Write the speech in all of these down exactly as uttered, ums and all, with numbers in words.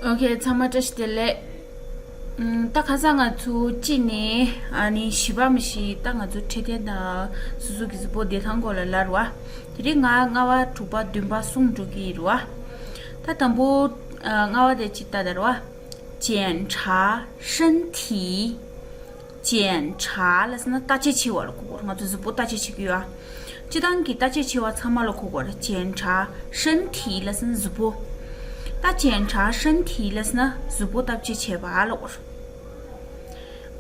ཨོ་ཁེ། ཚང་མ་བཀྲ་ཤིས་བདེ་ལེགས། ཨམ། ད་ཁ་སང་ང་ཚོ་གཅིག་ནས་ཨ་ནི་བཞི་པ་མི་ཤི་ད་ང་ཚོ་འཕྲོད་བསྟེན་དང་སོ་སོ་གི་གཟུགས་པོ་བདེ་ཐང་སྐོར་ལ་ལབ་རེད་བ། དེ་རིང་ང་ལྔ་པ་དྲུག་པ་བདུན་པ་གསུམ་འགྲོ་གི་ཡིན་རེད་བ། ད་དང་པོ་ཨ་ལྔ་པ་དེ་གཅིག་ལྟ་ད་རེད་བ། 检查身体། 检查 ལབ་ཟེར་ན་བརྟག་དཔྱད་བྱེད་པ་ལ་གོ་དགོས་རེད། ང་ཚོ་གཟུགས་པོ་བརྟག་དཔྱད་བྱེད་ཀྱི་ཡོད་ཨ། སྤྱིར་བཏང་གི་བརྟག་དཔྱད་བྱེད་པ་ཚང་མ་ལ་གོ་དགོས་རེད། 检查身体 ལབ་ཟེར་ན་གཟུགས་པོ། ད 检查身体 ལབ་ཟེར་ན་གཟུགས་པོ་བརྟག་དཔྱད་བྱེད་པ་ལ་གོ་རེད།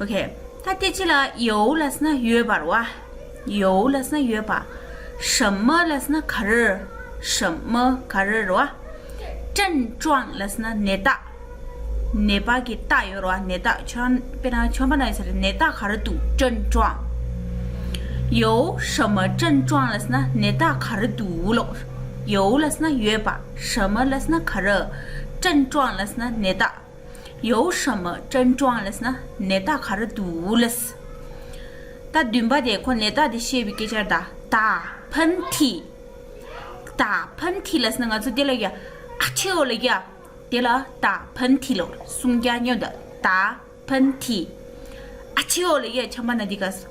ཨོ་ཁེ། ད་དེ་ཅི་ལ་有 ལབ་ཟེར་ན་ཡོད་པ་རེད་བ། 有 ལབ་ཟེར་ན་ཡོད་པ། 什么 ལབ་ཟེར་ན་ག་རེ། 什么 ག་རེ་རེད་བ། 症状 ལབ་ཟེར་ན་ནད་རྟགས། ནད་པ་གི་རྟགས་ཡོད་རེད་བ། ནད་རྟགས་ཁྱོད་དཔེར་ན་ཁྱོད་པ་ན་ཡོད་ས་རེད། ནད་རྟགས་ག་རེ་འདུག 症状། 有什么症状 ལབ་ཟེར་ན་ནད་རྟགས་ག་རེ་འདུག་ལབ། 有 ལབ་ཟེར་ན་ཡོད་པ། 什么 ལབ་ཟེར་ན་ག་རེ། 症状 ལབ་ཟེར་ན་ནད་རྟགས། 有什么症状 ལབ་ཟེར་ན་ནད་རྟགས་ག་རེ་འདུག་ལབ། ད་བདུན་པ་དེ་ཁོ་ནད་རྟགས་དེ་བཤད་པའི་སྐད་ཆ་རེད་ད། 打喷嚏། 打喷嚏 ལབ་ཟེར་ན་ང་ཚོ་དེ་ལ་ཡ་ཨ་ཆེའོ་ལ་ཡ། དེ་ལ 打喷嚏 ལབ། སུམ་བརྒྱ་སྙོམས་དང་། 打喷嚏། 啊气哦了耶，champa na digas.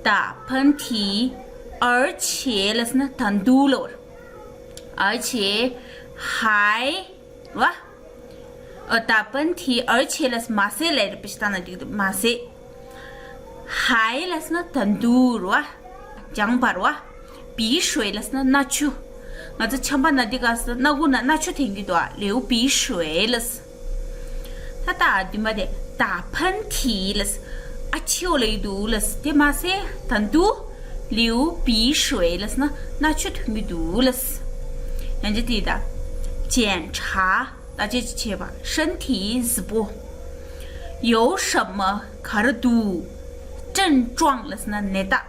打喷嚏，而且 ལབ་ཟེར་ན་ད་དུང་ལབ། 而且还 རེད་བ། ཨ། 打喷嚏，而且 ལབ་ཟེར་མ་ཟད་ལབ་རེད། དཔེ་ཆ་ལྟ་ན་འགྲིག་འདུག་མ་ཟད། 还 ལབ་ཟེར་ན་ད་དུང་རེད་བ། 讲法 རེད་བ། 鼻水 ལབ་ཟེར་ན་སྣ་ཆུ། ང་ཚོ་ཆམ་པ་ན་དེ་ག་ཟེར་སྣ་ཁུག་ན་སྣ་ཆུ་ཐོན་གྱི་འདུག་ཨ། 流鼻水 ལབ་ཟེར། ད་ལྟ་བདུན་པ་དེ། 打喷嚏 ལབ་ཟེར། ཨ་ཆེའོ་ལབ་ཀྱི་འདུག་ལབ་ཟེར། དེ་མ་ཟད་ད་དུང་། 流鼻水 ལབ་ཟེར་ན་སྣ་ཆུ་ཐོན་གྱི་འདུག་ལབ་ཟེར། ཡང་ཅི་དེ་ད། 检查། བརྟག་དཔྱད་བྱེད་པ། 身体 གཟུགས་པོ། 有什么 ག་རེ་འདུག 症状 ལབ་ཟེར་ན་ནད་རྟགས།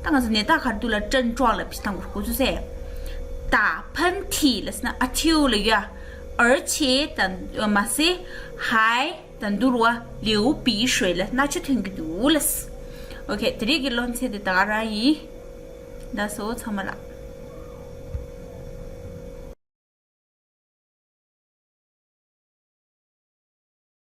ད་ང་ཚོ་ནད་རྟགས་ག་རེ་འདུག་ལ་症状 ལབ་ཕྱི་ཐང་གུར་གོ་ཚུལ་ཟེར། 打喷嚏 ལབ་ཟེར་ན་ཨ་ཆེའོ་ལབ་ཡ། 而且 ད་མ་ཟད། 还 ད་དུང་རེད་བ། 流鼻水 ལབ་སྣ་ཆུ་ཐོན་གྱི་འདུག་ལབ་ཟེར། ཨོ་ཁེ། དེ་རིང་གི་སློབ་ཚན་དེ་ད་ག་རང་ཡིན། ད་སོ་ཚང་མ་ལ།